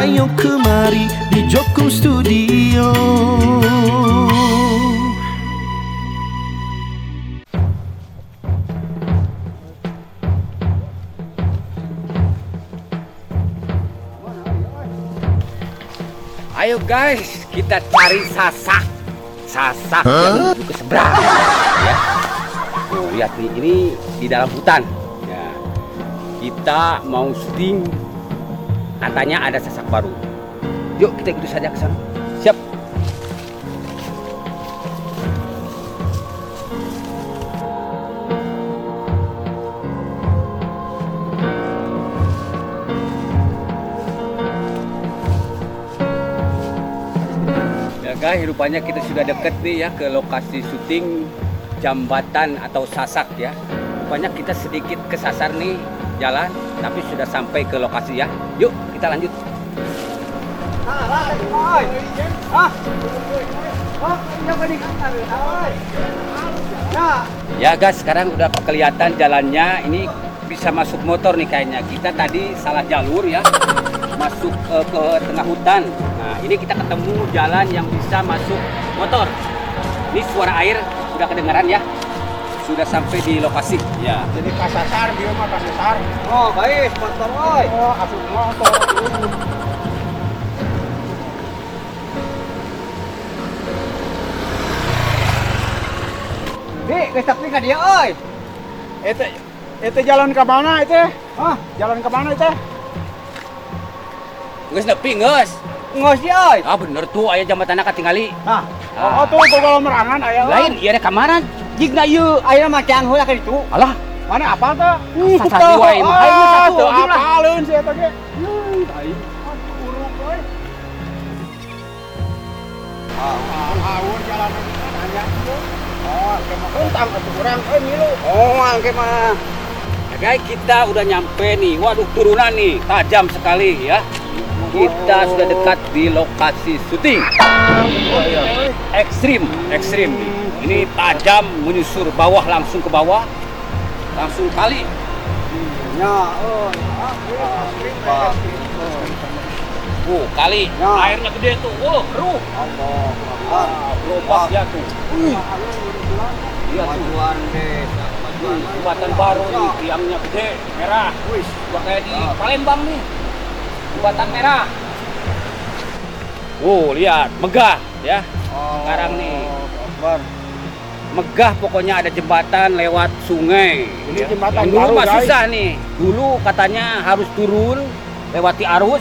Ayo kemari di Jokom Studio. Ayo guys, kita cari sasak. Sasak yang menuju ke seberang. Ya. Tuh, lihat nih, ini di dalam hutan. Ya. Kita mau syuting. Katanya ada sasak baru. Yuk kita ikut saja ke sana. Siap. Ya guys, rupanya kita sudah deket nih ya ke lokasi syuting jambatan atau sasak ya. Rupanya kita sedikit kesasar nih jalan, tapi sudah sampai ke lokasi ya. Yuk kita lanjut. Ya guys, sekarang udah kelihatan jalannya. Ini bisa masuk motor nih kayaknya. Kita tadi salah jalur ya, masuk ke tengah hutan. Nah, ini kita ketemu jalan yang bisa masuk motor. Ini suara air sudah kedengaran ya. Sudah sampai di lokasi. Ya. Jadi kasasar dia mah kasasar. Oh, baik, motor oi. Oh, asup motor. Di, geus tapi ka dieu euy. Itu jalan ke mana itu? Hah? Jalan ke mana itu? Geus nepi geus. Geus di euy. Ah, bener tuh aya jambatanna katingali. Nah. Oh, tuh gogol merangan aya. Lain ieu rek ka mana? Jigna ieu ayeuna mah cang heula ka ditu. Alah, mana apal teh? Sasar wae mah. Ayeuna satu apaleun si eta ge. Aing uruk euy. Ah, jalan anya ieu. Oh, ke mah kentang atuh urang euy ngilu. Oh, angke mah. Ya guys, kita udah nyampe nih. Waduh, turunan nih, tajam sekali ya. Kita sudah dekat di lokasi syuting. Ekstrim, ekstrim nih. Ini tajam menyusur bawah langsung ke bawah, langsung kali. Ya, kali. Airnya gede tuh. Oh, keruh. Gerobak ya tuh. Iya tuh. Jembatan baru nih, tiangnya gede, merah. Wih, kayak di Palembang nih. Jembatan merah. Oh, lihat, megah ya. Sekarang nih. Megah pokoknya, ada jembatan lewat sungai. Ini jembatan yang dulu baru, mah susah nih. Dulu katanya harus turun lewati arus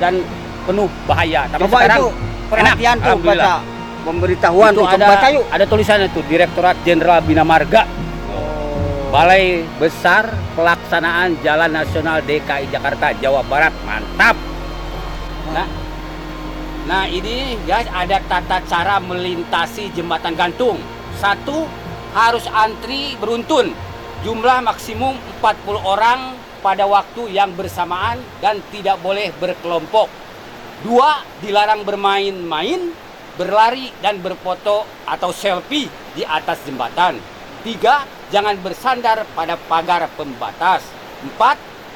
dan penuh bahaya. Tapi coba sekarang itu perhatian enak, tuh baca pemberitahuan itu tuh, ada, baca yuk. Ada tulisannya tuh Direktorat Jenderal Bina Marga. Balai Besar Pelaksanaan Jalan Nasional DKI Jakarta, Jawa Barat. Mantap. Nah ini guys, ada tata cara melintasi jembatan gantung. 1, harus antri beruntun. Jumlah maksimum 40 orang pada waktu yang bersamaan dan tidak boleh berkelompok. 2, dilarang bermain-main, berlari dan berfoto atau selfie di atas jembatan. 3, jangan bersandar pada pagar pembatas. 4,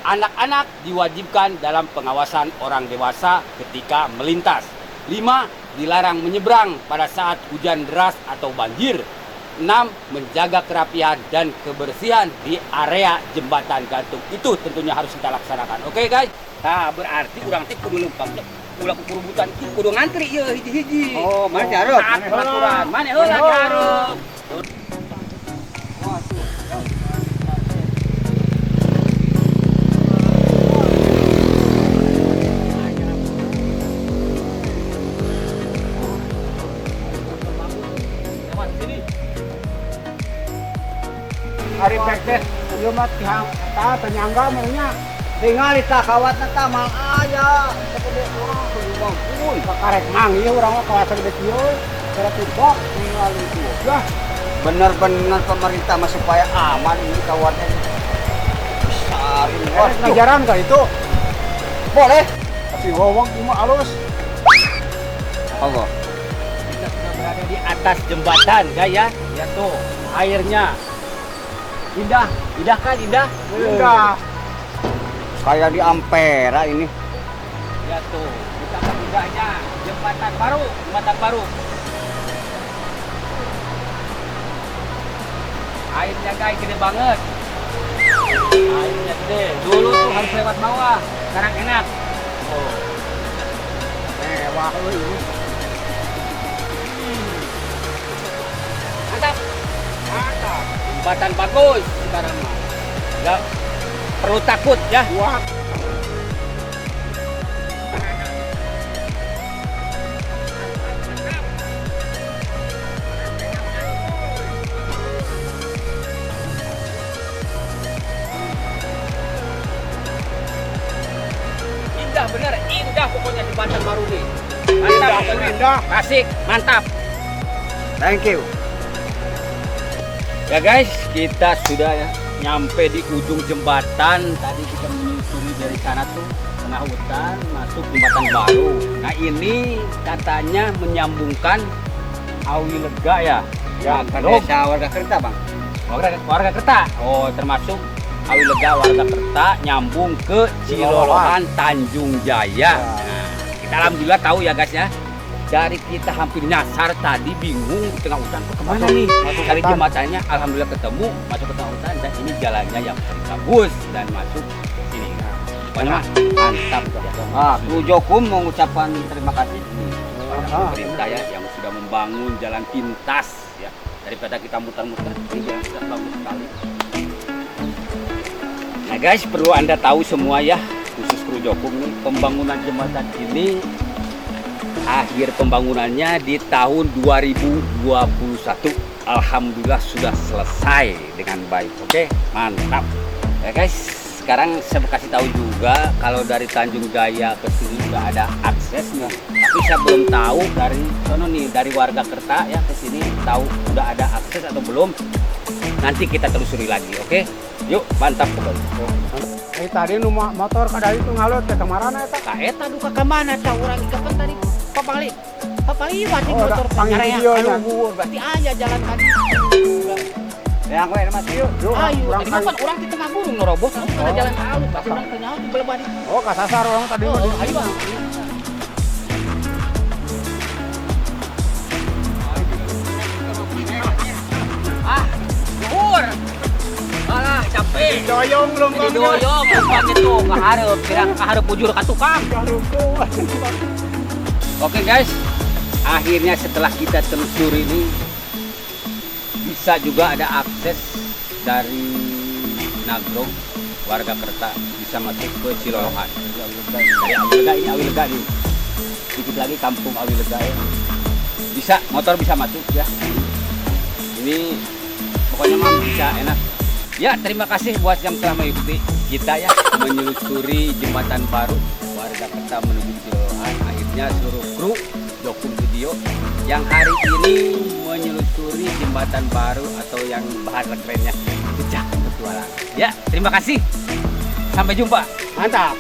anak-anak diwajibkan dalam pengawasan orang dewasa ketika melintas. 5, dilarang menyeberang pada saat hujan deras atau banjir. 6, menjaga kerapihan dan kebersihan di area jembatan gantung. Itu tentunya harus kita laksanakan. Oke guys? Nah, berarti urang teh kudu lempang. Ulah kukurubutan itu kudu ngantri ieu hiji-hiji. Oh, mana dihareup? Taat peraturan. Mana heula dihareup. Ari pek teh ieu mah tihang eta penyangga meunya. Tingali tah kawatna tah mal aya. Sagede urang kudu Uy, kakarek mang ieu urang mah kawasan gede kieu. Cara tibok tingali kieu. Lah, bener-bener pemerintah mah supaya aman ini kawatnya. Besarin bos. Ngajaran ka itu? Boleh. Tapi wowong ieu mah alus. Allah. Kita sudah berada di atas jembatan, guys ya. Ya tuh, airnya indah, indah kan, indah? Indah. Kayak di Ampera ini. Ya Tuh, betapa indahnya jembatan baru, jembatan baru. Airnya guys gede banget. Airnya gede. Dulu tuh harus lewat bawah, sekarang enak. Oh. Mewah ini. Mantap. Mantap. Jembatan bagus sekarang mah. Enggak perlu takut ya. Wah. Indah bener, indah pokoknya jembatan baru nih. Mantap, indah, indah. Asik, mantap. Thank you. Ya guys, kita sudah ya nyampe di ujung jembatan. Tadi kita menyusuri dari sana tuh tengah hutan masuk jembatan baru. Nah ini katanya menyambungkan Awi Lega ya. Ya, ke desa warga Kerta bang. Warga Kerta. Oh, termasuk Awi Lega warga Kerta nyambung ke Cilolohan Tanjung Jaya. Nah, kita alhamdulillah tahu ya guys ya. Dari kita hampir nyasar tadi, bingung di tengah hutan kok kemana nih? Cari jembatannya, alhamdulillah ketemu, masuk ke tengah hutan dan ini jalannya yang paling bagus dan masuk sini. Pokoknya mantap ya. Ah, Kru Jokum mengucapkan terima kasih kepada pemerintah ya yang sudah membangun jalan pintas ya. Daripada kita muter-muter, ini jalan sudah bagus sekali. Nah guys, perlu Anda tahu semua ya, khusus Kru Jokum nih, pembangunan jembatan ini akhir pembangunannya di tahun 2021. Alhamdulillah sudah selesai dengan baik. Oke, mantap. Ya guys, sekarang saya mau kasih tahu juga kalau dari Tanjung Jaya ke sini sudah ada aksesnya. Tapi saya belum tahu dari sono nih, dari warga Kerta ya ke sini tahu sudah ada akses atau belum. Nanti kita telusuri lagi, oke? Yuk, mantap pokoknya. Tadi nu motor kada itu ngalut ke kamarana eta. Ka eta duka ka mana ta urang kapan tadi? Papali. Papaliwat di motor panggil luhur berarti aya jalan tadi. Ya we Mas yuk. Ayo, tadi mah kan urang di tengah gunung nerobos ada jalan alus pasti urang teu nyaho di belebah di. Oh, kasasar urang tadi mah. Ayo. Ah, luhur. Alah, capek. Doyong longkong. Doyong longkong itu ka hareup, kira ka hareup bujur ka tukang. Oke guys, akhirnya setelah kita telusuri ini bisa juga ada akses dari Nagrog warga Kerta bisa masuk ke Cilolohan. Dari Awi Lega ini, Awi Lega nih. Dikit lagi kampung Awi Lega ya. Bisa, motor bisa masuk ya. Ini pokoknya mah bisa enak. Ya, terima kasih buat yang telah mengikuti kita ya menyelusuri jembatan baru warga Kerta menuju Cilolohan. Akhirnya seluruh kru Jokum Studio yang hari ini menyelusuri jembatan baru atau yang bahasa kerennya jejak petualang. Ya, terima kasih. Sampai jumpa. Mantap.